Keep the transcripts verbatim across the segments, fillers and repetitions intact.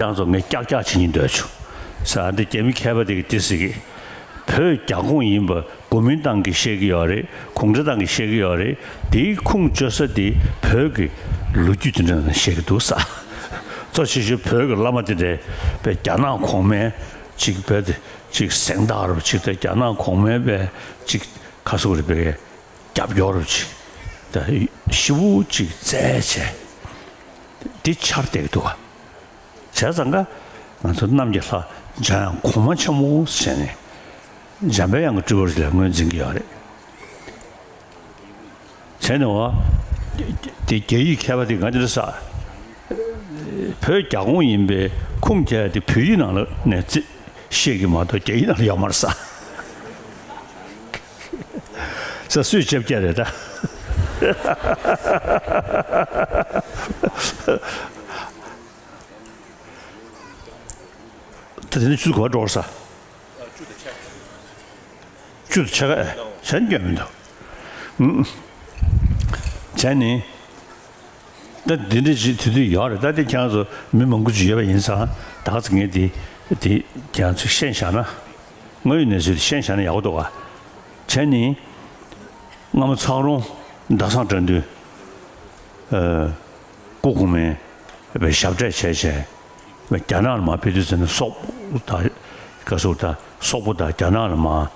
ཁྱེད་རང་ཚོ་ངས་ཀྱག་ཀྱག་བྱེད་སྙིང་འདོད་བྱུང་། ས་འདི་རྒྱ་མི་མཁས་པ་དེ་གིས་འདི་ཟེར་གི། བོད་རྒྱ་ཁོངས་ཡིན་པ་གོ་མིན་ཏང་གིས་བཤད་ཀྱི་ཡོད་རེད། གུང་ཁྲན་ཏང་གིས་བཤད་ཀྱི་ཡོད་རེད། དེའི་ཁུངས་བཅོལ་ས་དེ་བོད་ཀྱི་ལོ་རྒྱུས་དེ་འདྲ་ནང་བཤད་ཀྱི་འདུག་ས། གཙོ་ཆེ་ཤོས་བོད་ཀྱི་བླ་མ་དེ་འདྲས་པའི་རྒྱ་ནག་གོང་མའི་ཅིག་བོད་དེ་ཅིག་གཟེངས་རྟགས་རུ་ཅིག་དང་རྒྱ་ནག་གོང་མའི་པའི་ཅིག་ཁ་སོག་རེ་པའི་རྒྱབ་སྐྱོར་རུ་ཅིག་དང་ཞི་བོ་ཅིག་བཙལ་བྱས་འདི་འཆར་བསྡད་ཀྱི་འདུག་ག། བྱས་ཙང་ཀ་ང་ཚོ་གནམ་གྱི་ལྷ་འཇམ་དབྱངས་གོང་མ་ཆེན་མོ་ཟེར་ནས་འཇམ་པའི་དབྱངས་ཀྱི་སྤྲུལ་པ་ཞིག་ལ་ངོས་འཛིན་གྱི་ཡོད་རེད། བྱས་ནས་བ། དེ་རྒྱ་ཡིག་མཁས་པ་དེ་ང་འདི་འདྲ་ས། བོད་རྒྱ་ཁོངས་ཡིན་པའི་ཁུངས་བཅད་དེ་བོད་ཡིག་ནང་ལ་ནས་བརྩི་བཤད་ཀྱི་མ་གཏོགས་རྒྱ་ཡིག་ནང་ལ་ཡོད་མ་རེད་ས། ས་སུས་ལྕེབ་སྐྱ་རེད་ད། ད་དེ་ནི་བཅུ་གོ་འགྲོ་ས། བཅུ་དང་ཕྱེད་ཀ་ཨེ་བྱས་ན་སྐྱོན་མི་འདུག་ཨུམ། བྱས་ནི། ད་འདི་འདྲ་ཞིག་དེ་དུས་ཡོད་རེད། ད་དེ་ཁྱེད་རང་ཚོ་མི་མང་པོ་ཅིག་ཡོད་པ་ཡིན་ཙང་ད་ག་ཚོད་ངས་དེ་དེ་ཁྱེད་རང་ཚོས་ཤེས་བཞག་ན། དངོས་ཡོད་གནས་ཚུལ་དེ་ཤེས་བཞག་ན་ཡག་པོ་འདུག་ག། བྱས་ནི། སྔ་མོ་ཚག་རོང་ཟླ་བཟང་དགྲ་འདུལ། ཨ། སྐུ་གོང་མའི་ཞབས་གྲས་བྱས་བྱས། རྒྱ་ནག་ལ་མར་ཕེབས་དུས་ཙམ་ནས་སོག་པོ་དང་། ག་ཟེར་ད། སོག་པོ་དང་རྒྱ་ནག་ལ་མར་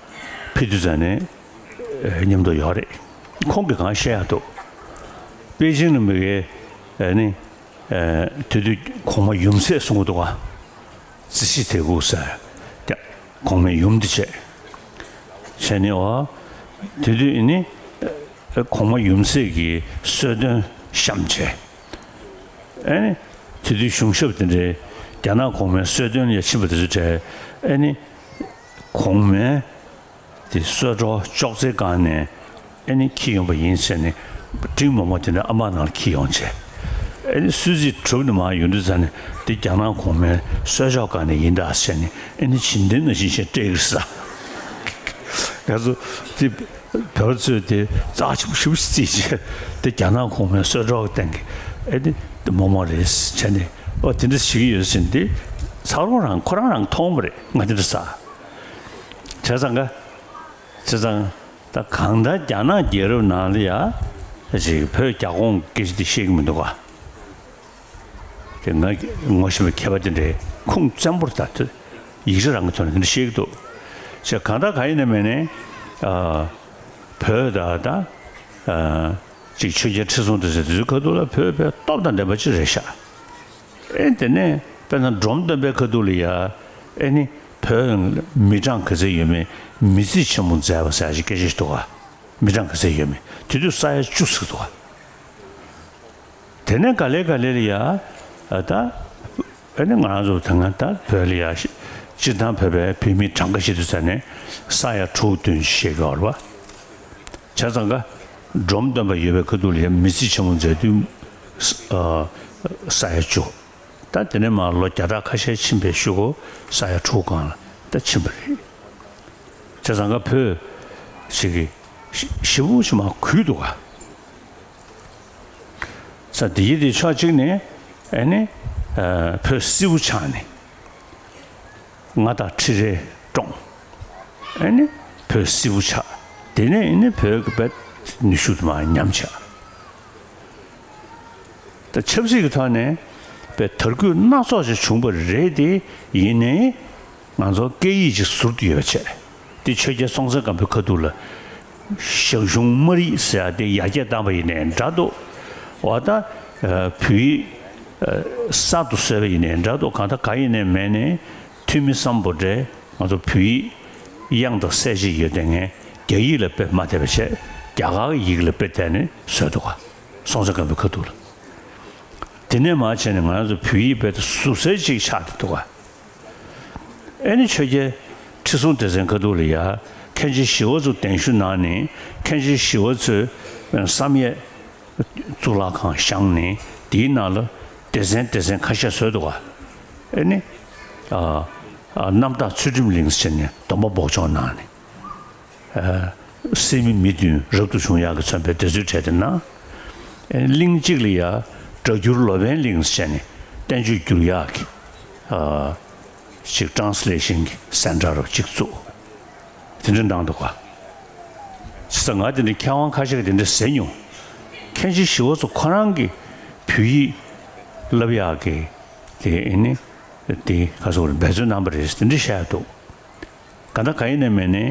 ཕེབས་དུས་ཙམ་ནས་མཉམ་དུ་ཡོད་རེད། ཁོང་གིས་གང་བཤད་ཡག་འདུག་པེ་ཅིང་ལ་མི་དགེ་ནི་དེ་དུས་གོང་མ་ཡུམ་སྲས་གསུང་གི་འདུག་ག། རྩིས་གཞི་དེ་གུག་ཟེར། ཀྱ། གོང་མའི་ཡུམ་དེ་བྱས། བྱས་ནས་འོ། དེ་དུས་ནི། གོང་མ་ཡུམ་སྲས་ཀྱི་གསོལ་སྟོན་བཤམས་བྱས། ཨེ་ནི། དེ་དུས་གཞུང་ཞབས་དེ་འདྲའི་རྒྱ་ནག་གོང་མའི་གསོལ་སྟོན་ལ་ཕྱིན་པ་དེ་ཚོ་གྲས། ཨེ་ནི། གོང་མའི། དེ་གསོལ་ཇོག་ཅོག་ཙེའི་སྒང་ནས་ཨེ་ནི་འཁྱེར་ཡོང་པ་ཡིན་ཟེར་ནས་སྤྲིན་མོག་མོག་དེ་འདྲ་ཨ་མ་ནང་ལ་འཁྱེར་ཡོང་བྱས། ཨེ་ནི་སུད་སི་གྲུབ་ནས་མར་ཡོང་དུས་ཙམ་ནས་འདི་རྒྱ་ནག་གོང་མའི་གསོལ་ཇོག་སྒང་ནས་ཡིན་ད་ཟེར་ནས་ཨེ་ནི་བྱིན་ལྡན་ནང་བཞིན་བྱས་སྤྲད་ཀྱི་རེད་ས། ང་ཚོ་དེ་བོད་པ་ཚོས་དེ་རྩ་ཆེན་པོ་ཞེ་པོ་ཅིག་བརྩིས་བྱས་དེ་རྒྱ་ནག་གོང་མའི་གསོལ་ཇོག་གི་སྟེང་གི་ཨེ་ནི་དེ་མོག་མོག་རེད་བྱས་ནས་ཨོ་དེ་འདྲ་བྱེད་ཀྱི་ཡོད་ཟེར་ནས་དེ་ཚག་རོང་རང་ཁོ་རང་རང་མཐོང་བ་རེད། ང་དེ་འདྲ་ས། བྱས་ཙང་ཀ། བྱས་ཙང་། ད་གང་ལྟར་རྒྱ་ནག་རྒྱལ་རབས་ནང་ལ་ཡ། ཅིག་བོད་རྒྱ་ཁོངས་སྐད་ཆ་དེ་བཤད་ཀྱི་མི་འདུག་ག། དེ་ང་ངོ་ཤེས་པའི་མཁས་པ་དེ་འདྲས་ཁུངས་བཙན་པོར་ད་དེ་ཡིག་ཆ་རང་གི་ཐོག་ནས་དེ་འདྲ་བཤད་ཀྱི་འདུག། ཅེས་གང་ལྟར་གང་ཡིན་ན་མིན་ནའི། ཨ། བོད་ད་ད། ཨ། ཅིག་ཆོས་རྒྱལ་ཁྲི་སྲོང་ལྡེ་བཙན་དེ་ཚོའི་ཁ་ཐུག་ལ་བོད་དཔེ་སྟོབས་དང་ལྡན་པ་ཅིག་རེད་ཤག། ཨེ་དེ་ནས་དཔེར་ན་འབྲོམ་སྟོན་པའི་ཁ་ཐུག་ལ་ཡ། ཨེ་ནི་བོད་མི་གྲངས་ག་ཚད་ཡོད་མེད་མི་རྩིས་ཆེན་མོ་མཛད་པ་ཟེར་ཡ་ཞིག་སྐད་ཆ་ཞིག་འདུག་ག། མི་གྲངས་ག་ཚད་ཡོད་མེད་དེ་དུས་ས་ཡ་བཅུ་ཟེར་འདུག་ག། དེ་ནས་ག་ལེ་ག་ལེ་ལ་ཡ། ཨ་ད། ཨེ་ནི་ང་རང་ཚོ་ད་སྔ་ད་བོད་ལ་ཡ། སྤྱིར་བཏང་བོད་པའི་བོད་མི་གྲངས་ཀ་བཤད་དུས་ཙམ་ནས་ས་ཡ་དྲུག་བདུན་ཞིག་བཤད་ཀྱི་ཡོད་རེད་པ། བྱས་ཙང་ཀ། འབྲོམ་སྟོན་པ་ཡོད་པའི་ཁ་ཐུག་ལ་ཡ་མི་རྩིས་ཆེན་མོ་མཛད་དུས། ཨ། ས་ཡ་བཅུ། ད་དེ་ནས་མར་ལོ་བརྒྱ་ཕྲག་ཁ་ཤས་ཕྱིན་པའི་གཞུག་གུ་ས་ཡ་དྲུག་སྒང་ལ་ད་ཕྱིན་པ་རེད། བྱས་ཙང་ཀ་བོད་ཞིག་གི་ཞི་བོ་ཞིག་མར་གུད་འདུག་ག། ས་དེ་ཡི་དེ་ཕྱོགས་གཅིག་ནས་ཨེ་ནི་བོད་སིལ་བུ་ཆགས་ནས། མངའ་བདག་ཁྲི་རལ་བཀྲོངས། ཨེ་ནི་བོད་སིལ་བུ་ཆགས། དེ་ནས་ཨེ་ནི་བོད་ཀྱི་བོད་ནུས་ཤུགས་དུ་མ་ཉམས་ཆག། ད་ཆབ་སྲིད་ཀྱི་ཐོག་ནས་བོད་དར་རྒུད་སྣ་ཚོགས་ཤིག་བྱུང་བ་རེད་དེ། ཡིན་ནའི་ང་ཚོ་སྐད་ཡིག་ཅིག་ཟུར་དུ་ཡོད་པ་བྱས། དེ་ཆོས་རྒྱལ་སྲོང་བཙན་སྒམ་པོའི་ཁ་ཐུག་ལ། ཞང་ཞུང་སྨར་ཡིག་ཟེར་ཡ་དེ་ཡར་རྒྱས་བཏང་བ་ཡིན་ནའི་འདྲ་འདུག། འོ་ད། བོད་ཡིག་གསར་དུ་བཟོས་པ་ཡིན་ནའི་འདྲ་འདུག། གང་ལྟར་གང་ཡིན་ནའི་མིན་ནའི་ཐོན་མི་སམ་བྷོ་ཊས་ང་ཚོ་བོད་ཡིག་དབྱངས་དང་གསལ་བྱེད་ཡོད་དེ་ངས་རྒྱ་ཡིག་ལ་དཔེ་མ་བལྟས་པ་བྱས་རྒྱ་གར་གྱི་ཡིག་ལ་དཔེ་བལྟས་ནས་བཟོས་འདུག་ག། སྲོང་བཙན་སྒམ་པོའི་ཁ་ཐུག་ལ། དེ་ནས་མར་བྱས་ནས་ང་རང་ཚོ་བོད་ཡིག་དཔེ་དེ་ཟུར་ཟའི་ཅིག་ཆགས་བསྡད་འདུག་ག། ཨེ་ནི་ཆོས་རྒྱལ་ཁྲི་སྲོང་ལྡེ་བཙན་ཁ་ཐུག་ལ་ཡ། མཁན་ཆེན་ཞི་བ་འཚོ་གདན་ཞུ་གནང་ནས་མཁན་ཆེན་ཞི་བ་འཚོས་བསམ་ཡས་གཙུག་ལག་ཁང་བཞེངས་ནས་དེའི་ནང་ལ་སྡེ་ཚན་སྡེ་ཚན་ཁ་ཤས་བཟོས་འདུག་ག། ཨེ་ནི། ཨ། ཨ། རྣམ་དག་ཚུལ་ཁྲིམས་གླིང་ཟེར་ནས་སྡོམ་པ་འབོགས་ཆོག་གནང་ནས། ཨ། སད་མི་མི་བདུན་རབ་ཏུ་བྱུང་ཡག་གིས་མཚོན་པའི་སྡེ་ཚན་གྲས་དེ་གནང་། ཨེ། གླིང་གཅིག་ལ་ཡ་སྒྲ་བསྒྱུར་ལོ་པཎ་གླིང་ཟེར་ནས་བསྟན་བཅོས་བསྒྱུར་ཡག་གི་ ཨ་ཅིག་ཊྲན་སི་ལེ་ཤན་གྱི་སེན་ཊར་རུ་ཅིག་བཙུགས། དེ་འདྲ་གནང་འདུག་ག། བྱས་ཙང་ང་དེ་འདྲ་མཁས་དབང་ཁ་ཤས་ཀྱིས་དེ་འདྲ་ཟེར་མྱོང་། མཁན་ཆེན་ཞི་བ་འཚོ་ཁོ་རང་གིས་བོད་ཡིག་བསླབ་ཡག་གི་དེ་ཨེ་ནི་དེ་ག་ཟེར་དགོས་རེད། འབད་བརྩོན་གནང་བ་རེད་དེ་འདྲ་བཤད་འདུག། གང་ལྟར་གང་ཡིན་ནའི་མིན་ནའི་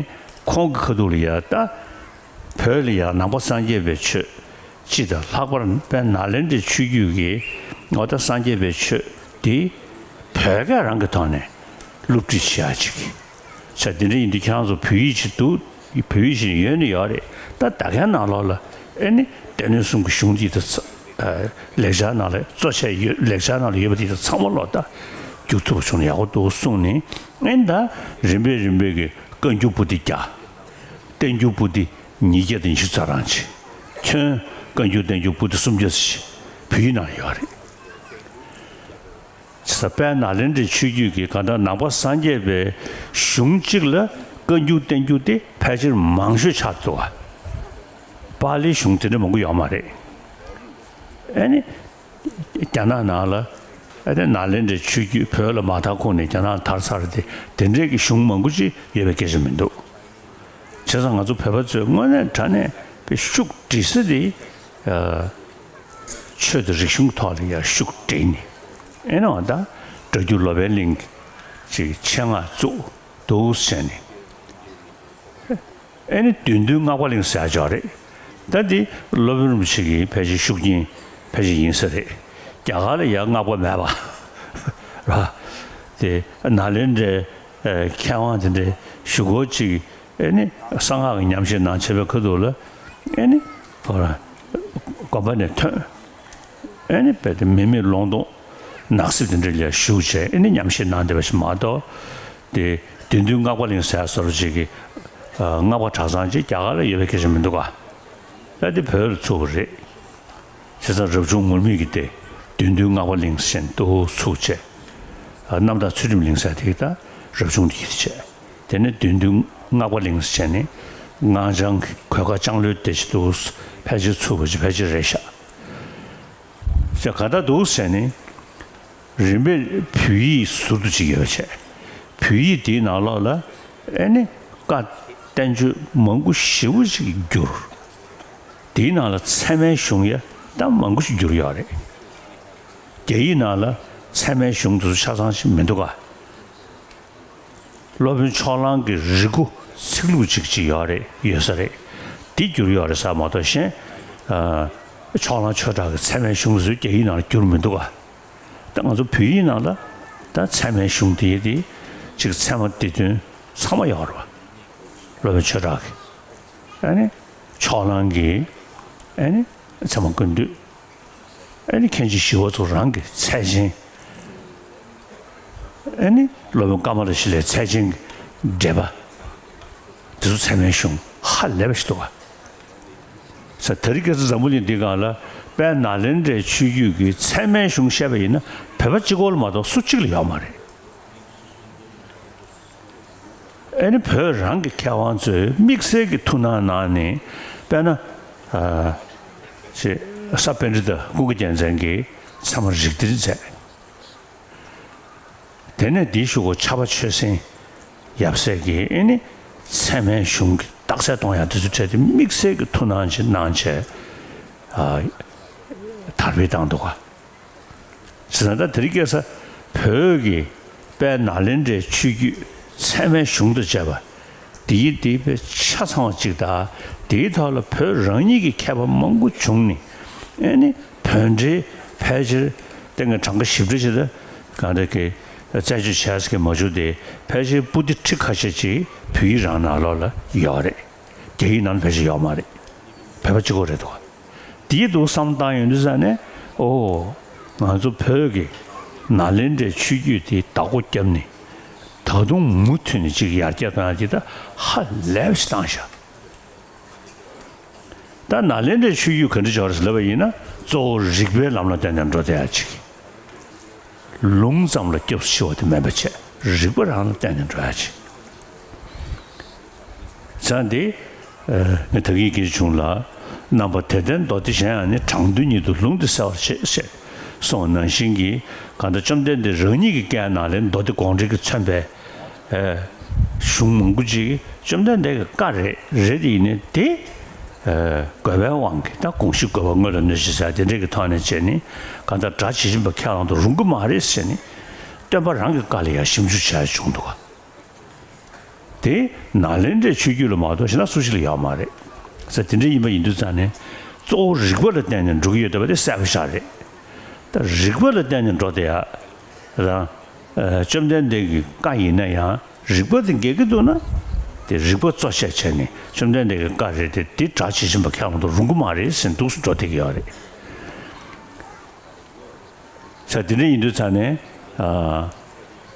ཁོང་གི་ཁ་ཐུག་ལ་ཡ་ད་བོད་ལ་ཡ་ནང་པ་སངས་རྒྱས་པའི་ཆོས་སྤྱི་དང་ལྷག་པར་དཔལ་ནཱ་ལེནྡྲའི་ཆོས་བརྒྱུད་ཀྱི་ཨོ་ད་སངས་རྒྱས་པའི་ཆོས་འདི་བོད་སྐད་རང་གི་ཐོག་ནས་སློབ་ཁྲིད་བྱེད་ཡ་ཅིག་བྱས། དེ་འདྲ་ཡིན་དུས་ཁྱེད་རང་ཚོ་བོད་ཡིག་ཅིག་འདུག། བོད་ཡིག་ཅིག་ཡོད་ནི་ཡོད་རེད། ད་ད་གའི་ནང་ལོགས་ལ་ཨེ་ནི་སྡེ་སྣོད་གསུམ་གྱི་གཞུང་འདི་ད་ཚ་ཨ་ལེགས་སྦྱར་ནང་ལ་གཙོ་ཆེ་ཡོད། ལེགས་སྦྱར་ནང་ལ་ཡོད་པ་འདི་ད་ཚང་མ་ལོག་ད་བསྒྱུར་ཐུབ་པ་བྱུང་ན་ཡག་པོ་འདུག་གསུངས་ནས། ཨེ་ནི་ད་རིམ་པས་རིམ་པས་ཀྱི་བཀའ་འགྱུར་པོ་ཏི་བརྒྱ། བསྟན་འགྱུར་པོ་ཏི་ཉིས་བརྒྱ་དང་ཉི་ཤུ་རྩ་གྲངས་ཅིག། ཁྱོན་བཀའ་འགྱུར་བསྟན་འགྱུར་པོ་ཏི་སུམ་བརྒྱ་ཙམ་ཞིག་བོད་ཡིག་ནང་ཡོད་རེད། བྱས་ཙང་དཔལ་ནཱ་ལེནྡྲའི་ཆོས་བརྒྱུད་ཀྱི་གང་ལྟར་ནང་པ་སངས་རྒྱས་པའི་གཞུང་གཅིག་ལ་བཀའ་འགྱུར་བསྟན་འགྱུར་དེ་ཕལ་ཆེར་མང་ཤོས་ཆགས་འདུག་ག། པཱ་ལིའི་གཞུང་དེ་འདྲ་མང་པོ་ཡོད་མ་རེད། ཨེ་ནི། རྒྱ་ནག་ནང་ལ་ཨ་ནི་ནཱ་ལེནྡྲའི་ཆོས་བརྒྱུད་བོད་ལ་མ་དར་གོང་ནས་རྒྱ་ནག་ལ་དར་ཚར་ཏེ་དེ་འདྲའི་གི་གཞུང་མང་པོ་ཅིག་ཡོད་པའི་སྐད་ཆ་མི་འདུག། བྱས་ཙང་ང་ཚོ་བོད་པ་ཚོས་དངོས་གནས་དྲང་གནས་པའི་ཤུགས་སྒྲིལ་ས་དེ་ཨ་ཆོས་དང་རིག་གཞུང་ཐོག་ལ་ཡང་ཤུགས་སྒྲིལ་ནས་ཨེ་ནི་འོ་ད་སྒྲ་སྒྱུར་ལོ་པཎ་གླིང་གི་ཅིག་ཆེད་མངགས་བཙུགས་འདུག་ཟེར་ནས། ཨེ་ནི་བདུད་འདུལ་སྔགས་པ་གླིང་ཟེར་ཡག་ཅིག་ཡོད་རེད། ད་འདི་སློབ་དཔོན་རིན་པོ་ཆེ་གི་ཕལ་ཆེར་ཤུགས་རྐྱེན་ཕལ་ཆེར་ཡིན་ས་རེད། རྒྱ་གར་ལ་ཡང་སྔགས་པ་མེད་པ་རེད། དེ་ནཱ་ལེནྡྲའི་ཨ་མཁས་དབང་དེ་འདྲའི་ཞུ་སྒོ་ཅིག་ཨེ་ནི་གསང་སྔགས་ཀྱི་ཉམས་བཞེས་གནང་བྱས་པའི་ཁ་ཐུག་ལ་ཨེ་ནི་ཁོ་རང་དགོན་པ་ནས་ཐོན། ཨེ་ནི་རྦད་དེ་མི་མེད་ལུང་སྟོང་ནགས་གསེབ་དེ་འདྲ་ལ་བཞུགས་བྱས་ཨེ་ནི་ཉམས་བཞེས་གནང་བསྡད་པ་ཞིག་མ་གཏོགས། དེ་བདུད་འདུལ་སྔགས་པ་གླིང་ཟེར་བཟོ་འདྲ་ཅིག་གི་ཨ་སྔགས་པ་གྲྭ་ཚང་ཅིག་རྒྱ་གར་ལ་ཡོད་པའི་སྐད་ཆ་མི་འདུག་ག། ད་དེ་བོད་ལ་ཚུགས་པ་རེད། བྱས་ཙང་རབ་བྱུང་ངུར་སྨྲིག་གི་དེ་བདུད་འདུལ་སྔགས་པ་གླིང་ཟེར་འདུག་ཚུགས་བྱས། ཨ་རྣམ་དག་ཚུལ་ཁྲིམས་གླིང་ཟེར་དེ་གི་ད་རབ་བྱུང་དེ་གི་དེ་བྱས། དེ་ནས་བདུད་འདུལ་སྔགས་པ་གླིང་ཟེར་ནས་སྔགས་འཆང་གི་གོས་དཀར་ལྕང་ལོའི་སྡེ་ཅིག་འདུག། ཕལ་ཆེར་ཚུགས་པ་ཅིག་ཕལ་ཆེར་རེད་ཤག། ཅེས་ག་ད་འདུག་ཟེར་ནས། རིམ་པས་བོད་ཡིག་ཟུར་དུ་ཅིག་ཡོད་པ་བྱས། བོད་ཡིག་དེའི་ནང་ལོགས་ལ་ཨེ་ནི་བཀའ་བསྟན་བཅོས་མང་པོ་ཞེ་པོ་ཅིག་བསྒྱུར། དེའི་ནང་ལ་ཚད་མའི་གཞུང་ཡ་ད་མང་པོ་ཞིག་བསྒྱུར་ཡོད་རེད། རྒྱ་ཡིག་ནང་ལ་ཚད་མའི་གཞུང་དེ་ཚོ་ཆ་ཚང་ཞིག་མི་འདུག་ག། སློབ་དཔོན་ཕྱོགས་གླང་གི་རིག་སྒོ་ཚིག་ལྷུག་ཅིག་ཅིག་ཡོད་རེད། ཡོད་ས་རེད། འདི་བསྒྱུར་ཡོད་རེད་ཟེར་མ་གཏོགས་གཞན། ཨ་ཕྱོགས་གླང་ཆོས་གྲགས་ཀྱི་ཚད་མའི་གཞུང་ཚོ་རྒྱ་ཡིག་ནང་ལ་བསྒྱུར་མི་འདུག་ག། ད་ང་ཚོ་བོད་ཡིག་ནང་ལ་ད་ཚད་མའི་གཞུང་དེ་དེ་ཅིག་ཚད་མ་སྡེ་བདུན་ཚང་མ་ཡོད་རེད་བ། སློབ་དཔོན་ཆོས་གྲགས་ཀྱི། ཨ་ནི་ཕྱོགས་གླང་གི་ཨ་ནི་ཚད་མ་ཀུན་བཏུས། ཨ་ནི་མཁན་ཆེན་ཞི་བ་འཚོ་རང་གི་ཚད་ཆེན། ཨ་ནི་སློབ་དཔོན་ཀ་མ་ལ་ཤཱི་ལའི་ཚད་ཆེན་གྱི་འགྲེལ་པ། དེ་ཚོ་ཚད་མའི་གཞུང་ཧ་ལས་པ་ཞིག་འདུག་ག། ས་དེ་རིང་ཁ་སང་འཛམ་བུ་གླིང་འདི་སྒང་ལ་དཔལ་ནཱ་ལེནྡྲའི་ཆོས་བརྒྱུད་ཀྱི་ཚད་མའི་གཞུང་བཤད་པ་ཡིན་ན་བོད་པ་གཅིག་པོ་ལ་མ་གཏོགས་སུ་གཅིག་ལ་ཡོད་མ་རེད། ཨ་ནི་བོད་རང་གི་མཁས་དབང་ཚོས་དམིགས་བསལ་གྱི་ཐུགས་སྣང་གནང་ནས་དཔེར་ན་ཨ་ཅེ་ས་པཎྜི་ཏ་ཀུན་དགའ་རྒྱལ་མཚན་གྱིས་ཚད་མ་རིགས་གཏེར་མཛད། དེ་ནས་འདིའི་གཞུག་གུ་ཕྱྭ་པ་ཆོས་སེང་ཡབ་སྲས་ཀྱིས་ཨ་ནི་ཚད་མའི་གཞུང་གི་རྟགས་གསལ་གཏོང་ཡག་དེ་ཚོ་འཕྲད་དེ་དམིགས་བསལ་གྱི་ཐུགས་སྣང་ཅིག་གནང་བྱས་ཨ་དར་སྤེལ་བཏང་འདུག་ག། ཟེར་ན་ད་དེ་རིང་ཁ་སང་བོད་ཀྱི་དཔལ་ནཱ་ལེནྡྲའི་ཆོས་བརྒྱུད་ཚད་མའི་གཞུང་དང་བཅས་པ་དེའི་དེའི་དཔེ་ཆ་ཚང་བ་ཅིག་དང་དེའི་ཐོག་ལ་བོད་རང་ཉིད་ཀྱི་མཁས་པ་མང་པོ་བྱུང་ནས་ཨ་ནི་བོད་འགྲེལ་ཕལ་ཆེར་ལྟས་ངན་གྲངས་ཀ་ཞིབ་ཕྲ་ཞིག་ལ་གང་འདྲ་གི་རྩད་གཅོད་བྱས་ཀྱི་མ་བྱུང་སྟེ་ཕལ་ཆེར་པོ་ཏི་ཁྲི་ཁ་ཤས་ཅིག་བོད་ཡིག་རང་ནང་ལོགས་ལ་ཡོད་རེད། རྒྱ་ཡིག་ནང་ལ་ཕལ་ཆེར་ཡོད་མ་རེད། བོད་པ་གཅིག་པོ་རེད་འདུག། དེའི་འདུག་བསམ་བཏང་ཡོང་དུས་ཙ་ནས་ཨོ། ང་ཚོ་བོད་ཀྱི་ནཱ་ལེནྡྲའི་ཆོས་བརྒྱུད་དེ་བདག་པོ་བརྒྱབ་ནས་ད་དུང་མུ་མཐུད་ནས་ཅིག་ཡར་རྒྱས་གཏོང་ཡག་དེ་ད་ཧ་ལས་པ་ཞིག་བཏང་ཤག། ད་ནཱ་ལེནྡྲའི་ཆོས་བརྒྱུད་ག་འདྲ་ཅིག་ཡོད་རེད་ཟེར་ལབ་པ་ཡིན་ན་གཙོ་བོ་རིགས་པའི་ལམ་ལ་བརྟེན་ནས་འགྲོ་བསྡད་ཡག་ཅིག། ལུང་ཙམ་ལ་སྐྱབས་སུ་མཆི་བ་དེ་མིན་པ་བྱས་རིགས་པ་རང་ལ་བརྟེན་ནས་འགྲོ་ཡག་ཅིག། ཟེར་འདི། ངས་ད་གིན་སྐད་ཆ་བྱུང་ལ། རྣམ་པ་དད་ལྡན་མདོ་སྡེ་གཞན་ཡང་ནི། དྲང་དོན་ཉིད་དུ་ལུང་འདི་གསལ་བར་བྱེད་ཅེས། སོང་ནང་བཞིན་གྱི་གང་ལྟར་བཅོམ་ལྡན་འདས་རང་ཉིད་ཀྱི་བཀའི་ནང་ལས་མདོ་སྡེ་དགོངས་འགྲེལ་གྱིས་མཚོན་པའི་ཨེ་གཞུང་མང་པོ་ཅིག་བཅོམ་ལྡན་འདས་ཀྱི་བཀའ་རེད་རེད་དེ་ཡིན་ནའི་དེ། ཨེ་དགོས་པའི་དབང་གིས་ད་དགོངས་གཞི་དགོས་པ་དངོས་ལ་གནོད་བྱེད་ཟེར་དེ་འདྲས་ཀྱི་ཐོག་ནས་བྱས་ནས་གང་ལྟར་སྒྲ་ཇི་བཞིན་པ་ཁས་བླངས་དུ་རུང་གི་མ་རེད་ཟེར་ནས་སྟོན་པ་རང་གི་བཀའ་ལ་ཡང་ཞིབ་འཇུག་བྱ་ཡ་བྱུང་འདུག་ག། དེ་ནཱ་ལེནྡྲའི་ཆོས་བརྒྱུད་ལ་མ་གཏོགས་གཞན་སུ་ཞིག་ལ་ཡོད་མ་རེད། ཟེར་དེ་འདྲ་ཡིན་པ་ཡིན་དུས་ཙང་ནས་གཙོ་བོ་རིགས་པ་ལ་བརྟེན་ནས་འགྲོ་གི་ཡོད་བསྡད་པ་དེ་གསལ་པོ་ཞིག་རེད། ད་རིགས་པ་ལ་བརྟེན་ནས་འགྲོ་བསྡད་ཡ་རང་ཨ་བཅོམ་ལྡན་འདས་ཀྱི་བཀའ་ཡིན་ན་ཡང་རིགས་པ་དེ་འགལ་གྱི་འདུག་ན་དེ་རིགས་པ་གཙོ་ཆེ་བྱས་ནས་བཅོམ་ལྡན་འདས་ཀྱི་བཀའ་རེད་དེ་དེ་སྒྲ་ཇི་བཞིན་པ་ཁས་བླངས་དུ་རུང་གི་མ་རེད་ཟེར་འདུག་སེ་འགྲོ་བསྡད་ཀྱི་ཡོད་རེད། ས་དེ་འདྲ་ཡིན་དུས་ཙང་ནས་ཨ་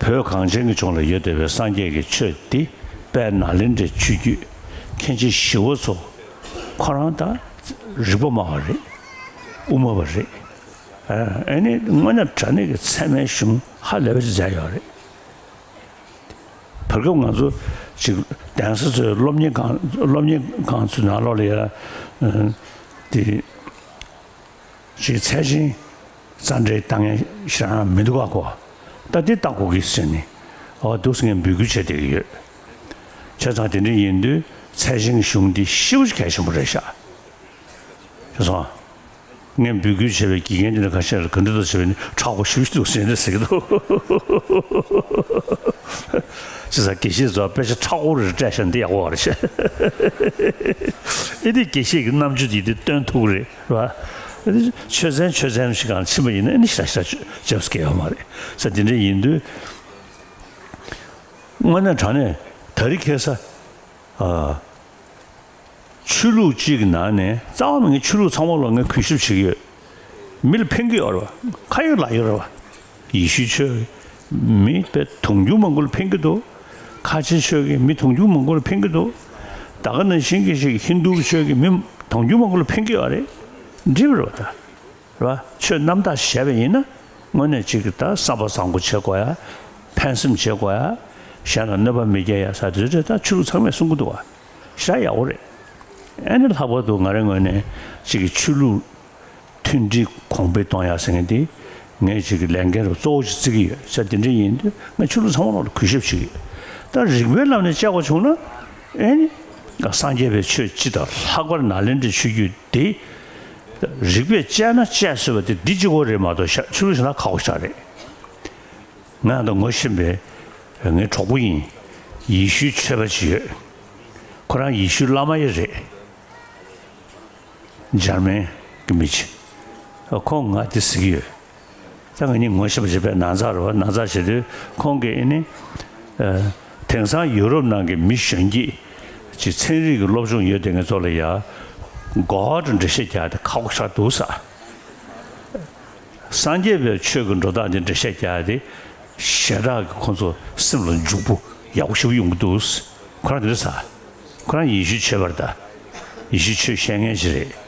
བོད་གངས་ཅན་གྱི་ལྗོངས་ལ་ཡོད་བསྡད་པའི་སངས་རྒྱས་ཀྱི་ཆོས་འདི་དཔལ་ནཱ་ལེནྡྲའི་ཆོས་བརྒྱུད་མཁན་ཆེན་ཞི་བ་འཚོ་ཁོ་རང་ད་རིག་པ་སྨྲ་བ་རེད། དབུ་མ་པ་རེད། ཨ་ཨ་ནི་དངོས་གནས་དྲང་གནས་ཀྱི་ཚད་མའི་གཞུང་ཧ་ལས་པ་ཅིག་མཛད་ཡོད་རེད། བར་སྐབས་ང་ཚོ་ཅིག་གདན་ས་ཚོའི་སློབ་གཉེར་ཁང་སློབ་གཉེར་ཁང་ཚོའི་ནང་ལོགས་ལ་ཡ་དེ། ཞེས་ཚད་ཆེན་རྩ་འགྲེལ་ལྟ་མཁན་ཞེ་དྲག་མི་འདུག་ག་གོ། ད་འདི་ལྟ་དགོས་ཀྱི་ཟེར་ནས། འོ་འདུག་སེ་ངས་འབོད་སྐུལ་བྱས་བསྡད་ཀྱི་ཡོད། བྱས་ཙང་དེ་འདྲ་ཡིན་དུས་ཚད་ཆེན་གྱི་གཞུང་འདི་ཞེ་པོ་ཅིག་གལ་ཆེན་པོ་རེད་ཤག། ཤེས་སོང་། ངས་འབོད་སྐུལ་བྱས་པའི་དགེ་རྒན་དེ་འདྲ་ཁ་ཤས་ལ་ག་འདྲ་འདུག་ཟེར་བ་ནི་མཁྲེགས་པོ་ཞེ་པོ་ཅིག་འདུག་ཟེར་ནས་ཟེར་གྱི་འདུག། བྱས་ཙང་དགེ་བཤེས་ཚོ་དཔེ་ཆ་མཁྲེགས་པོ་རེ་སྤྲད་ཤག་འདི་ཡག་པོ་རེད་ཤག། ཨེ་འདི་དགེ་བཤེས་ཀྱི་རྣམ་དཔྱོད་འདི་འདི་སྟོན་ཐུབ་ཀྱི་རེད། རེད་པ། ཆོས་ཚན་ཆོས་ཚན་ཞིག་གང་ཕྱིན་པ་ཡིན་ན་ཨ་ནི་ཞེ་དྲག་ཞེ་དྲག་ཅེབ་སི་ཀེ་ཡོད་མ་རེད་ས། དེ་འདྲ་ཡིན་དུས་དངོས་གནས་དྲང་གནས་ད་རེས་ཁ་སང་ཨ་ཆོས་ལུགས་གཅིག་གི་ནང་ནས་རྩ་བ་ནས་ངས་ཆོས་ལུགས་ཚང་མ་ལ་ངས་གུས་ཞབས་བྱེད་ཀྱི་ཡོད། མི་ལ་ཕན་གྱི་ཡོད་རེད་པ། ཁ་ཡོད་ལག་ཡོད་རེད་པ། ཡེ་ཤུའི་ཆོས་ཀྱིས་མི་དཔེ་དུང་ཕྱུར་མང་པོ་ལ་ཕན་གྱི་འདུག། ཁ་ཆེའི་ཆོས་ཀྱིས་མི་དུང་ཕྱུར་མང་པོ་ལ་ཕན་གྱི་འདུག། ད་ག་ནང་བཞིན་གྱི་ཞིག་ཧིན་དུའི་ཆོས་ཀྱིས་མི་དུང་ཕྱུར་མང་པོ་ལ་ཕན་གྱི་ཡོད་རེད། འགྲིག་པ་རེད་པ་ད། རེད་པ། ཆོས་རྣམ་དག་བྱས་པ་ཡིན་ན་དངོས་གནས་གཅིག་གི་ད་བསམ་པ་བཟང་པོ་བྱེད་དགོས་ཡ། ཕན་སེམས་བྱེད་དགོས་ཡ། གཞན་ལ་གནོད་པ་མི་སྐྱེལ་ཡ་ས་དེ་ཚོ་ད་ཆོས་ལུགས་ཚང་མས་གསུང་གི་འདུག་བ། ཞེ་དྲག་ཡག་པོ་རེད། ཨ་ནི་ལྷག་པར་དུ་ང་རའི་ངོས་ནས་གཅིག་གི་ཆོས་ལུགས་མཐུན་སྒྲིལ་གོང་འཕེལ་གཏོང་ཡག་ཟེར་མཁན་དེ་ངས་གཅིག་གི་ལས་འགན་རུ་གཙོ་བོ་ཞིག་བརྩི་གི་ཡོད་ས། དེ་འདྲ་ཡིན་དུས་ང་ཆོས་ལུགས་ཚང་མ་ལ་གུས་ཞབས་བྱེད་ཀྱི་ཡོད། ད་རིགས་པའི་ལམ་ནས་དཔྱད་པ་བྱུང་ན་ཨེ་ནི་སངས་རྒྱས་པའི་ཆོས་སྤྱི་དང་ལྷག་པར་ནཱ་ལེནྡྲའི་ཆོས་བརྒྱུད་དེ་རིགས་པས་དཔྱད་ན་དཔྱད་སྲིད་པ་དེ་འདི་གཅིག་པོ་རེད་མ་གཏོགས་ཤ་ཆོས་ལུགས་ཞེ་དྲག་ཁག་པོ་ཞིག་རེད། ང་དང་ངོ་ཤེས་པའི་ངའི་གྲོགས་པོ་ཡིན། ཡེ་ཤུའི་ཆོས་པ་ཅིག་ཡོད། ཁོ་རང་ཡེ་ཤུའི་བླ་མ་ཡང་རེད། འཇར་མན་གྱི་མི་ཅིག། ཁོང་ང་དེ་ཟེར་གྱི་ཡོད། ད་ང་གཉིས་ངོ་ཤེས་པ་བྱས་པའི་ནང་ཚགས་རེད་པ། ནང་ཚགས་བྱེད་དུས་ཁོང་གིས་ཨེ་ནི། ཨ་དེང་སང་ཡུ་རོབ་ནང་གི་མི་གཞོན་སྐྱེས་ཀྱི་ཚན་རིག་གི་སློབ་སྦྱོང་ཡོད་དེ་ངེད་ཚོ་ལ་ཡ་གོ་བ་འགྲེལ་བཤད་རྒྱག་དེ་ཁག་པོ་ཞེ་དྲག་འདུག་ས། སངས་རྒྱས་པའི་ཆོས་ཀྱི་འགྲོ་སྟངས་དེ་འགྲེལ་བཤད་རྒྱག་དེ་ཞེ་དྲག་གི་ཁོང་ཚོ་སེམས་ལ་འཇུག་པོ་ཡག་པོ་ཞེ་པོ་ཡོང་གི་འདུག། ཁོ་རང་དེ་འདྲ་ཟེར། ཁོ་རང་ཡེ་ཤུའི་ཆོས་པ་རེད་ད། ཡེ་ཤུའི་ཆོས་བཤད་མཁན་ཞིག་རེད།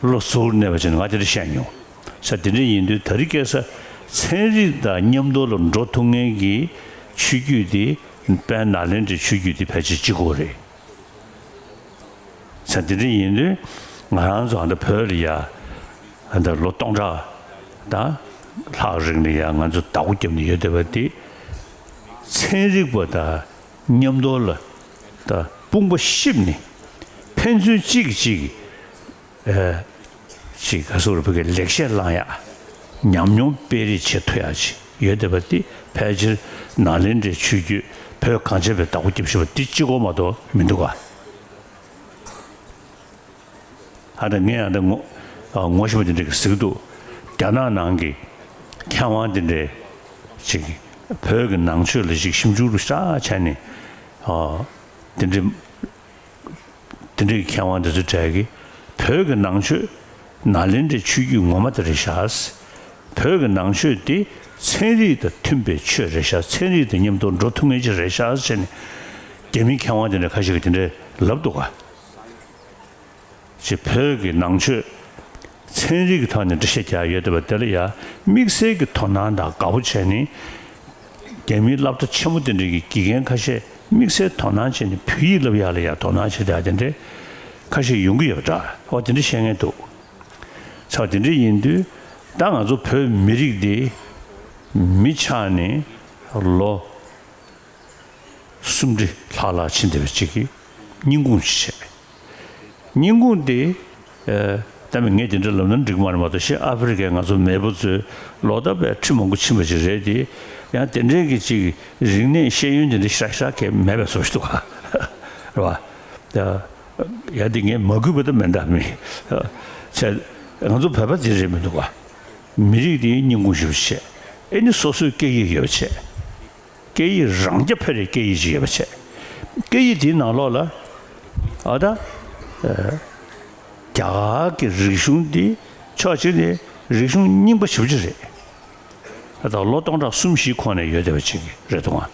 བློ་གཟུར་གནས་པ་ཅིག་ནས་ང་དེ་འདྲ་བཤད་མྱོང་ས། དེ་འདྲ་ཡིན་དུས་ད་རེས་ཁ་སང་ཚན་རིག་དང་མཉམ་དུ་ལ་འགྲོ་ཐུབ་མཁན་གྱི་ཆོས་བརྒྱུད་དེ་དཔལ་ནཱ་ལེནྡྲའི་ཆོས་བརྒྱུད་དེ་ཕལ་ཆེར་གཅིག་པོ་རེད། ས། དེ་འདྲ་ཡིན་དུས་ང་རང་ཚོ་ཨ་ད་བོད་ལ་ཡ་ཨ་ད་ལོ་སྟོང་ཕྲག་དང་ལྷག་རིང་ལ་ཡ་ང་ཚོ་བདག་པོ་བརྒྱབ་ནས་ཡོད་བསྡད་པ་དེ་ཚན་རིག་པ་དང་མཉམ་དུ་ལ་ད་དཔུང་པ་གཤིབས་ནས་ཕན་ཚུན་གཅིག་གིས་གཅིག་གི་ཨ་ཅིག་ག་ཟེར་བོད་སྐད་ལེགས་བཤད་བླང་ཡག་ཉམས་མྱོང་སྤེལ་རེས་བྱེད་ཐུབ་ཡག་ཅིག་ཡོད་བསྡད་པ་དེ་ཕལ་ཆེར་ནཱ་ལེནྡྲའི་ཆོས་བརྒྱུད་བོད་གངས་ཅན་པའི་བདག་པོ་བརྒྱབ་བཞག་པ་དེ་གཅིག་པོ་མ་གཏོགས་མི་འདུག་ག། ཨ་ད་ངས་ཨ་ད་ངོ་ཨ་ངོ་ཤེས་པ་དེ་འདྲ་གི་ཟེར་གི་འདུག། རྒྱ་ནག་ནང་གི་མཁས་དབང་དེ་འདྲས་ཅིག་བོད་ཀྱི་ནང་ཆོས་ལ་ཅིག་ཞིབ་འཇུག་རུ་ཤ་བྱས་ནས་ཨ་དེ་འདྲས་དེ་འདྲས་ཀྱི་མཁས་དབང་དེ་ཚོ་གྲས་ཀྱིས་བོད་ཀྱི་ནང་ཆོས་ནཱ་ལེནྡྲའི་ཆོས་བརྒྱུད་ངོ་མ་དེ་རེད་ཤག། བོད་ཀྱི་ནང་ཆོས་དེ་ཚན་རིག་དང་མཐུན་པའི་ཆོས་རེད་ཤག། ཚན་རིག་དང་མཉམ་དུ་འགྲོ་ཐུབ་མཁན་ཅིག་རེད་ཤག་ཟེར་ནས་རྒྱ་མིའི་མཁས་དབང་དེ་འདྲ་ཁ་ཤས་ཀྱིས་དེ་འདྲས་ལབ་འདུག་ག། ཅེས་བོད་ཀྱི་ནང་ཆོས་ཚན་རིག་གི་ཐོག་ནས་འགྲེལ་བཤད་རྒྱག་ཡོད་བསྡད་པ་དེ་ལ་ཡང་དམིགས་བསལ་གྱི་དོ་སྣང་དང་དགའ་པོ་བྱས་ནས་རྒྱ་མིའི་སློབ་གྲྭ་ཆེན་མོ་དེ་འདྲའི་གི་དགེ་རྒན་ཁ་ཤས་དམིགས་བསལ་དོ་སྣང་བྱས་ནས་བོད་ཡིག་བསླབ་ཡག་ལ་ཡང་དོ་སྣང་བྱེད་ཡག་དེ་འདྲའི་ཁ་ཤས་ཡོང་གི་ཡོད་པ་འདྲ། འོ་དེ་འདྲ་བཤད་མཁན་འདུག། ཚ་དེ་འདྲ་ཡིན་དུས་ ད་ང་ཚོ་བོད་མི་རིགས་འདི་མི་ཆགས་ནས་ལོ་སུམ་ཁྲི་ལྷག་ལྷག་ཕྱིན་བསྡད་པ་ཅིག་གིས་སྙིང་ཁུང་ཅིག་བྱས། སྙིང་ཁུང་དེ། ཨ། ད་མི་ངས་དེ་འདྲ་ལབ་ན་འགྲིག་མ་རེད་མ་གཏོགས། ཤི་ཨ་ཧྥེ་རི་ཁའི་ང་ཚོ་མེས་པོ་ཚོས་ལོ་ད་བས་ཁྲི་མང་པོ་ཕྱིན་པ་ཅིག་རེད་དེ། ཡང་དེ་འདྲའི་གི་ཅིག་རིག་གནས་ཤེས་ཡོན་དེ་འདྲ་ཤ་ཤ་གས་མེད་པའི་བཟོ་ཞིག་འདུག་ག་རེད་བ། ད་ཡ་དེ་ངས་མ་གུས་པ་ད་མེད་ད་མི་བྱས། ང་ཚོ་བོད་པ་དེ་རེད་མི་འདུག་ག་མི་རིགས་དེའི་སྙིང་ཁུང་ཞིག་བྱས། ཨེ་ནི་སོ་སོའི་སྐད་ཡིག་ཡོད་པ་བྱས། སྐད་ཡིག་རང་རྐྱ་འཕེར་བའི་སྐད་ཡིག་ཅིག་ཡོད་པ་བྱས། སྐད་ཡིག་དེའི་ནང་ལོགས་ལ། ཨ་ད། ཨ། རྒྱ་གར་གྱི་རིག་གཞུང་འདི་ཕྱོགས་གཅིག་ནས་རིག་གཞུང་རྙིང་པ་ཞེ་པོ་ཅིག་རེད། ཨ་ད་ལོ་སྟོང་ཕྲག་གསུམ་བཞིའི་གོང་ནས་ཡོད་བསྡད་པ་ཅིག་རེད་འདུག་ཨ།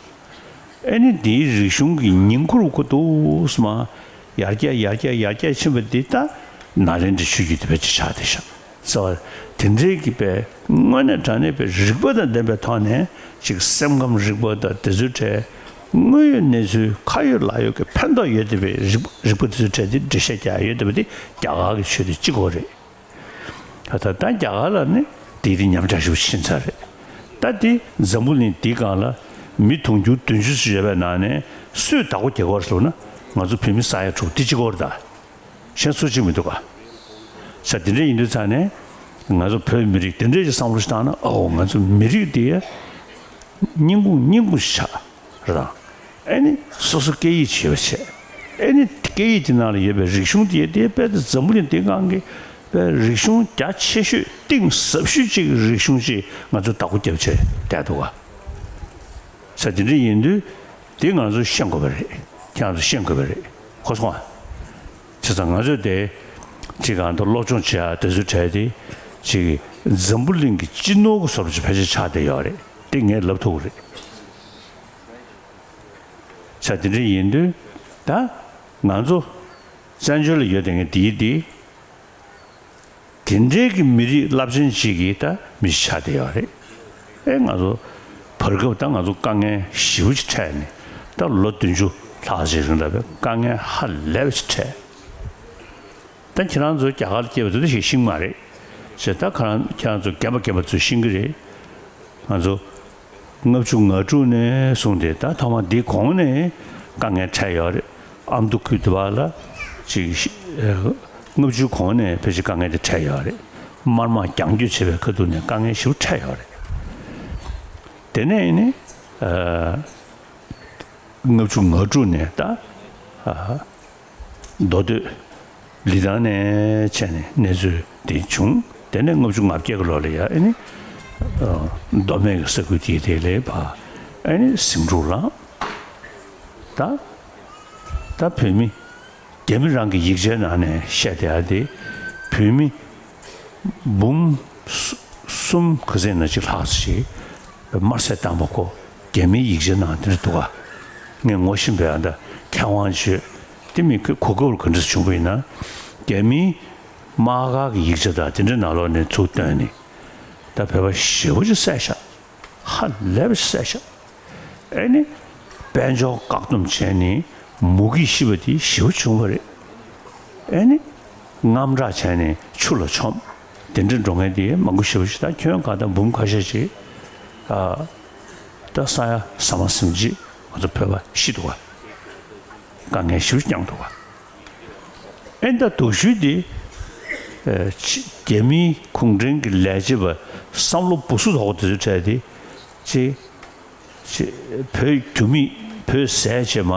ཨེ་ནི་འདིའི་རིག་གཞུང་གི་ཉིང་ཁུར་ཁུ་འདུག་སེ་མར་ཡར་རྒྱས་ཡར་རྒྱས་ཡར་རྒྱས་ཕྱིན་པ་འདི་ད་ནཱ་ལེནྡྲའི་ཆོས་བརྒྱུད་དེ་བས་ཅིག་ཆགས་བསྡད་ཤག་ཟེར་བ། དེ་འདྲའི་གི་པའི་དངོས་གནས་དྲང་གནས་པའི་རིག་པ་དང་ལྡན་པའི་ཐོག་ནས་ཅིག་སེམས་ཁམས་རིག་པ་དང་དེ་ཚོའི་གྲས་དངོས་ཡོད་གནས་ཚུལ་ཁ་ཡོད་ལག་ཡོད་ཀྱི་ཕན་ཐོགས་ཡོད་བསྡད་པའི་རིག་རིག་པ་དེ་ཚོའི་གྲས་དེ་འགྲེལ་བཤད་རྒྱག་ཡོད་བསྡད་པ་དེ་རྒྱ་གར་གྱི་ཆོས་དེ་གཅིག་པོ་རེད། ད་ད་ད་རྒྱ་གར་ལ་ནི་དེ་དེ་ཉམས་ཆག་ཞིག་ཕྱིན་ཚར་རེད། ད་དེ་འཛམ་བུ་གླིང་འདིའི་སྒང་ལ་མི་དུང་ཕྱུར་བདུན་ཅུ་ཙམ་ཡོད་པའི་ནང་ནས་སུས་བདག་པོ་རྒྱག་གི་ཡོད་རེད་ཟེར་ན། ང་ཚོ་བོད་མི་ས་ཡ་དྲུག་དེ་གཅིག་པོ་རེད་ད། གཞན་སུ་གཅིག་མི་འདུག་ག་ས་དེ་འདྲ་ཡིན་དུས་ཙང་ནས་ང་ཚོ་བོད་མི་རིགས་དེ་འདྲ་ཞིག་བསམ་བློ་ཞིག་བཏང་ན། ཨོ་ང་ཚོ་མི་རིགས་དེ་སྙིང་ཁུང་སྙིང་ཁུང་ཞིག་ཆགས་རེད་དང་། ཨེ་ནི་སོ་སོ་སྐད་ཡིག་ཅིག་ཡོད་པ་བྱས། ཨེ་ནི་སྐད་ཡིག་དེ་ནང་ལ་ཡོད་པའི་རིག་གཞུང་དེ་དེ་དཔེ་དེ་འཛམ་བུ་གླིང་འདིའི་སྒང་གི་དཔེ་རིག་གཞུང་རྒྱ་ཆེ་ཤོས་གཏིང་ཟབ་ཤོས་ཅིག་རིག་གཞུང་ཅིག་ང་ཚོ་བདག་པོ་རྒྱབ་བྱས་བསྡད་འདུག་ག་ས་དེ་འདྲ་ཡིན་དུས། དེ་ང་ཚོས་ཤེས་དགོས་པ་རེད། ཁྱེད་རང་ཚོས་ཤེས་དགོས་པ་རེད། གོ་སོང་ཨ། བྱས་ཙང་ང་ཚོས་དེ་ཅིག་གང་ལྟར་སློབ་སྦྱོང་བྱེད་ཡ་དེ་ཚོའི་གྲས་དེ་ཅིག་འཛམ་བུ་གླིང་གི་སྤྱི་ནོར་གྱི་བཟོ་འདྲ་ཅིག་ཕལ་ཆེར་ཆགས་བསྡད་ཡོད་རེད། དེ་ངས་ལབ་ཐུབ་ཀྱི་རེད། ས་དེ་འདྲ་ཡིན་དུས་ད་ང་ཚོ་བཙན་བྱོལ་ལ་ཡོད་བསྡད་མཁན་དེའི་དེ། དེ་འདྲའི་གི་མི་རིགས་རླབས་ཆེན་ཅིག་གི་ད་མི་ཞིག་ཆགས་བསྡད་ཡོད་རེད། ཨེ་ང་ཚོ་བར་སྐབས་ད་ང་ཚོ་དཀའ་ངལ་ཞེ་པོ་ཅིག་འཕྲད་ནས། ད་ལོ་བདུན་ཅུ་ལྷག་ཅིག་རིང་ལ་བའི་དཀའ་ངལ་ཧ་ལས་པ་ཅིག་འཕྲད། ད་ཁྱེད་རང་ཚོ་རྒྱ་གར་ལ་སྐྱེས་པ་དེ་འདྲ་ཞིག་ཤེས་ཀྱི་མ་རེད། བྱས་ད་ཁ་རང་ཁྱེད་རང་ཚོ་རྒན་པ་རྒན་པ་ཚོས་ཤེས་ཀྱི་རེད། ང་ཚོ་ལྔ་བཅུ་ང་དྲུག་ནས་བཟུང་སྟེ་ད་ཐོག་མ་འདི་གོང་ནས་དཀའ་ངལ་འཕྲད་ཡོད་རེད། ཨ་མདོ་ཁུལ་དུ་བ་ལ་ཅིག་ཤི་ཨ་ལྔ་བཅུ་གོང་ནས་ཕལ་ཆེར་དཀའ་ངལ་དེ་འཕྲད་ཡོད་རེད། དམར་དམག་རྒྱང་སྐྱོད་བྱེད་པའི་ཁ་ཐུག་ནས་དཀའ་ངལ་ཞེ་པོ་འཕྲད་ཡོད་རེད། དེ་ནས་ནི་ཨ་ལྔ་བཅུ་ང་དྲུག་ནས་ད་ཨ། མདོ་སྟོད་ལི་ཐང་ནས་བྱས་ནས་གནས་ཚུལ་དེ་བྱུང་། དེ་ནས་ལྔ་བཅུ་ང་བརྒྱད་ཀྱི་ལོ་ལ་ཡ་ཨེ་ནི་ཨ་མདོ་སྨད་ཀྱི་ས་ཁུལ་དེའི་དེ་ལས་ཕར་ཨེ་ནི་ཟིང་འཁྲུག་ལངས། ད་ད་བོད་མི་རྒྱ་མི་རང་གི་ཡིག་ཆའི་ནང་ནས་བཤད་བསྡད་ཡ་དེ། བོད་མི་འབུམ་གསུམ་ག་ཚད་ན་ཅིག་ལྷག་ཅིག་དམར་བསད་བཏང་པ་ཁོ་རྒྱ་མིའི་ཡིག་ཆའི་ནང་དེ་འདྲ་འདུག་ག་ངས་ངོ་ཤེས་པའི་ཨ་ད་མཁས་དབང་ཅིག་ཡོད། དེ་མི་གོ་སྐབས་ག་འདྲ་བྱུང་བ་ཡིན་ན། རྒྱ་མིའི་དམག་སྒར་གྱི་ཡིག་ཆ་དང་དེ་འདྲའི་ནང་ལོགས་ནས་ཚུར་བཏོན་ནས། ད་བོད་པ་ཞེ་པོ་ཅིག་བསད་ཤག་ཧ་ལས་པ་ཞིག་བསད་ཤག་ཨེ་ནི་དཔལ་འབྱོར་བཀག་སྡོམ་བྱས་ནས་མུ་གེས་ཤི་བ་དེ་ཞེ་པོ་བྱུང་བ་རེད། ཨེ་ནི་དངངས་སྐྲག་བྱས་ནས་ཆུ་ལ་མཆོངས། དེ་འདྲ་འགྲོ་མཁན་དེ་མང་པོ་ཞེ་པོ་ཞིག་ད་ཁྱོན་གང་ལྟར་འབུམ་ཁ་ཤས་ཤིག་ཨ་ད་ས་ཡ་ས་མ་སུམ་ཅུ་ང་ཚོ་བོད་པ་ཤི་འདུག་ག་དཀའ་ངལ་ཞེ་པོ་མྱངས་འདུག་ག་ཨེ་ད་སྡུག་ཤོས་དེ་ཨ་ཕྱི་རྒྱ་མིའི་གུང་ཁྲན་གྱི་ལས་བྱེད་པ་བསམ་བློ་སྦུ་སུ་དོག་པོ་དེ་ཚོའི་གྲས་དེ་ཅེ། ཅེ། བོད་རྒྱུ་མེད་བོད་ཟས་བྱས་མ་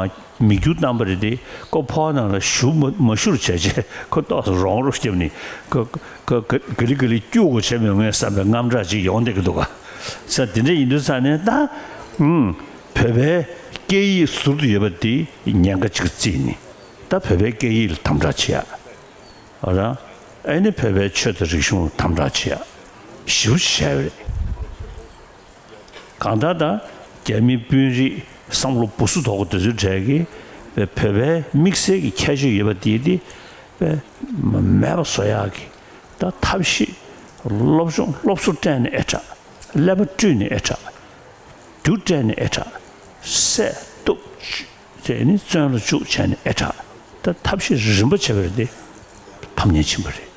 མི་རྒྱུ་བཏང་པ་རེད་དེ། ཀོ་ཕོ་ནང་ལ་ཞུ་མ་མ་ཞུ་རུ་བྱས་བྱས་ཁོ་ཏོག་ཙམ་རོང་རུ་བརྒྱབ་ནས་ཁོ་ཁོ་ག་ག་ལི་ག་ལི་སྐྱུག་གོ་བྱས་མི་ངོས་བསམ་པའི་དངངས་སྐྲག་ཅིག་ཡོང་བསྡད་ཀྱི་འདུག་ག་ས་དེ་འདྲ་ཡིན་དུས་ས་ནས་ད་ཨུམ་བོད་པའི་སྐད་ཡིག་ཟུར་དུ་ཡོད་པ་དེ་ཉེན་ཁ་ཅིག་བརྩིས་ནས། ད་བོད་པའི་སྐད་ཡིག་ལ་དམ་དྲག་བྱེད་ཡ། ཨ་རང་། ཨེ་ནི་བོད་པའི་ཆོས་དང་རིག་གཞུང་དམ་དྲག་བྱེད་ཡ་ཞེ་པོ་ཅིག་བྱས་པ་རེད། གང་ལྟར་ད་རྒྱ་མི་དཔོན་རིགས་བསམ་བློ་སྦུ་སུ་དོག་པོ་དེ་ཚོའི་གྲས་ཀྱིས་བོད་པའི་དམིགས་བསལ་གྱི་ཁྱད་ཆོས་ཡོད་པ་དེ་དེ་མེད་པ་བཟོ་ཡག་གི་ད་ཐབས་ཤེས། སློབ་སྦྱོང་སློབ་གསོ་སྤྲད་ནས་ཨེ་དྲག་ཀླད་པ་བཀྲུས་ནས་ཨེ་དྲག་རྒྱུ་སྤྲད་ནས་ཨེ་དྲག་བསད་གཏུབ་བྱས་ནས་བཙོན་ལ་བཅུག་བྱས་ནས་ཨེ་དྲག་ད་ཐབས་ཤེས་རིམ་པ་བྱས་པ་རེད་དེ། ཕམ་ཉེས་ཕྱིན་པ་རེད།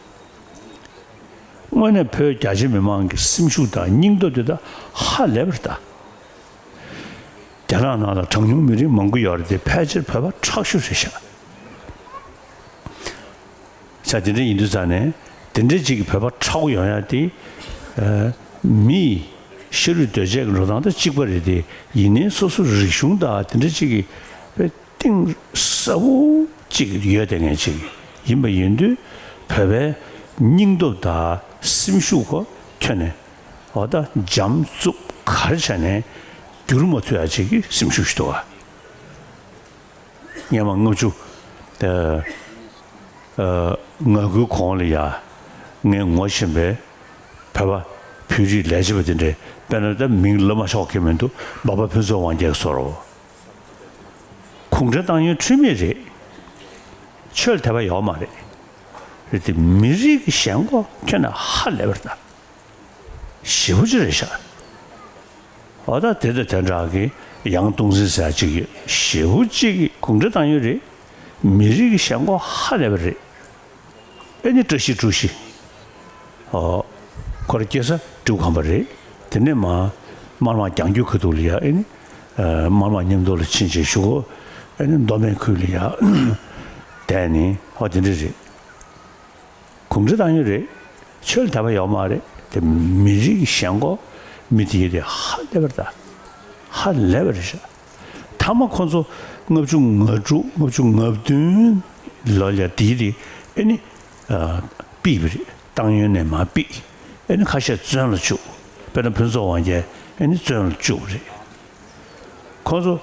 དངོས་གནས་བོད་རྒྱ་ཆེ་མི་མང་གི་སེམས་ཤུགས་དང་སྙིང་སྟོབས་དེ་དག་ཧ་ལས་པར་དར། རྒྱ་ནག་ནང་ལ་གྲངས་ཉུང་མི་རིགས་མང་པོ་ཡོད་རེད་དེ། ཕལ་ཆེར་བོད་པ་ཁྲག་ཤུགས་རེད་ཤག་ཤག་དེ་འདྲ་ཡིན་དུས་ཙང་ནས། དེ་འདྲ་ཅིག་གི་བོད་པ་ཁྲག་པོ་ཡོང་ཡ་དེ། ཨ། མི་ཤ་རུས་གདོས་བཅས་ཀྱི་འགྲོ་སྟངས་དང་གཅིག་པ་རེད་དེ། ཡིན་ནའི་སོ་སོ་རིག་གཞུང་དང་དེ་འདྲ་ཅིག་གི་གཏིང་ཟབ་པོ་ཅིག་ཡོད་བསྡད་མཁན་ཅིག་ཡིན་པ་ཡིན་དུས། བོད་པའི་སྙིང་སྟོབས་དང་སེམས་ཤུགས་ཁོ་ཐོན་ནས། འོ་ད་འཇམ་རྩུབ་ག་རེ་བྱས་ནས་བསྒྱུར་མ་ཐུབ་ཡ་ཅིག་གི་སེམས་ཤུགས་ཤིག་འདུག་ག་སྔོན་མ་ལྔ་བཅུ་ང་དགུའི་གོང་ལ་ཡ། ངའི་ངོ་ཤེས་པའི་བོད་པ་བོད་རིགས་ལས་བྱེད་པ་དེ་འདྲས། དཔེར་ན་ད་མིང་ལབ་མ་ཆོག་གི་མི་འདུག་སྦག་སྦག་ཕུན་ཚོགས་དབང་རྒྱལ་སོགས་རོ། གུང་ཁྲན་ཏང་ཡོན་འཁྲུལ་མེད་རེད། ཆོས་ལ་དད་པ་ཡོད་མ་རེད། རེད་དེ། མི་རིགས་ཀྱི་ཞེན་ཁོག་ཁྱོན་ནས་ཧ་ལས་པར་དར། ཞེ་པོ་ཅིག་རེད་ཤག་འོ་ད་དེ་དང་དེ་འདྲ་གི་ཡང་ཏུང་ཧྥང་ཟེར་ཡ་ཅིག་ཡོད། ཞེ་པོ་ཅིག་གི་གུང་ཁྲན་ཏང་ཡོན་རེད། མི་རིགས་ཀྱི་ཞེན་ཁོག་ཧ་ལས་པ་རེད། ཨེ་ནི་བཀྲ་ཤིས་ཀྲུའུ་ཞི། ཨོ། ཁོ་རང་སྐྱེས་ས་ཀྲུའུ་ཁམས་པ་རེད། དེ་ནས་མར་དམར་དམག་རྒྱང་རྒྱུག་ཁ་ཐུག་ལ་ཡ། ཨེ་ནི། ཨ། དམར་དམག་མཉམ་དུ་ལ་ཕྱིན་བྱས་གཞུག་གུ། ཨེ་ནི་མདོ་སྨད་ཁུལ་ལ་ཡ་བསྡད་ནས། ཨོ་དེ་འདྲ་རེད། གུང་ཁྲན་ཏང་ཡོན་རེད། ཆོས་ལ་དད་པ་ཡོད་མ་རེད་དེ། མི་རིགས་ཀྱི་ཞེན་ཁོག་མི་དེ་ཡོད་དེ་ཧ་ལས་པར་དར། ཧ་ལས་པ་རེད་ཤག་མཐའ་མ་ཁོ་ཚོ་ལྔ་བཅུ་ང་དྲུག་ལྔ་བཅུ་ང་བདུན་ལོ་ལ་དེའི་དེ། ཨེ་ནི། ཨ། ཕུད་པ་རེད། ཏང་ཡོན་ནས་མར་ཕུད། ཨེ་ནི་ཁ་ཤས་བཙོན་ལ་བཅུག་དཔེར་ན་ཕུན་ཚོགས་དབང་རྒྱལ་ཨེ་ནི་བཙོན་ལ་བཅུག་པ་རེད། ཁོ་ཚོ་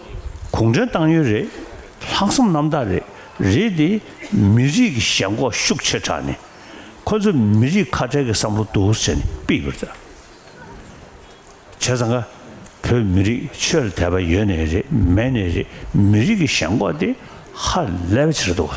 གུང་ཁྲན་ཏང་ཡོན་རེད། ལྷག་བསམ་རྣམ་དག་རེད། རེད་དེ། མི་རིགས་ཀྱི་ཞེན་ཁོག་ཤུགས་ཆེ་དྲགས་ནས། ཁོ་ཚོ་མི་རིགས་ཁ་བྲལ་གྱི་བསམ་བློ་འདུག་ཟེར་ནས་ཕུད་པ་རེད། བྱས་ཙང་ཀ་བོད་མི་རིགས་ཆོས་ལ་དད་པ་ཡོད་ནའི་རེད། མེད་ནའི་རེད། མི་རིགས་ཀྱི་ཞེན་ཁོག་དེ་ཧ་ལས་པ་ཆེ་རེད་འདུག